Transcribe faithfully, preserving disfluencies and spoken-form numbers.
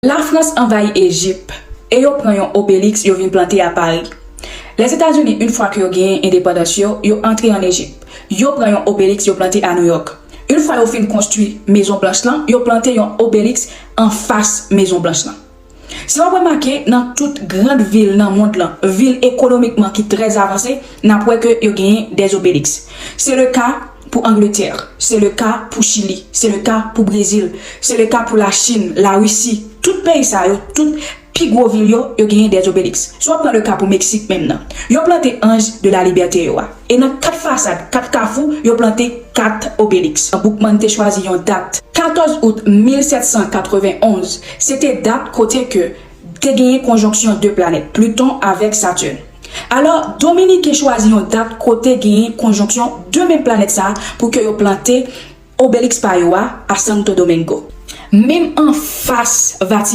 Lafrans anvayi Ejip e yo pran yon obeliks yo vin plante a Pari. Lèzetazini, yon fwa ke yo genyen endepandans yo, yo antre ann Ejip. Yo pran yon obeliks yo plante a Nouyòk. Yon fwa yo fin konstwi Mezon Blanch lan, yo plante yon obeliks anfas Mezon Blanch lan. Si w ap remake, nan tout gran vil nan mond lan, vil ekonomikman ki trè avanse, n ap wè ke yo genyen des obeliks. Se le ka pou Angletè, se le ka pou Chili, se le ka pou Brezil, se le ka pou Lachin, Larisi. Tout peyi sa yo, tout pi gwo vil yo, yo genyen des obeliks. Si w ap pran le ka pou Meksik menm nan, yo plante Ange de la Liberté yo a. E nan kat fasad, kat kafou, yo plante kat obeliks. Boukman te chwazi yon dat. Katòz out mil sèt san katrevenn onz, se te dat kote ke te genyen konjonksyon de planèt, Pluton avèk Saturne. Alò, Dominiken chwazi yon dat kote genyen konjonksyon de menm planèt sa a pou ke yo plante obeliks pa yo a, a Santo Domingo. Menm anfas Vatikan.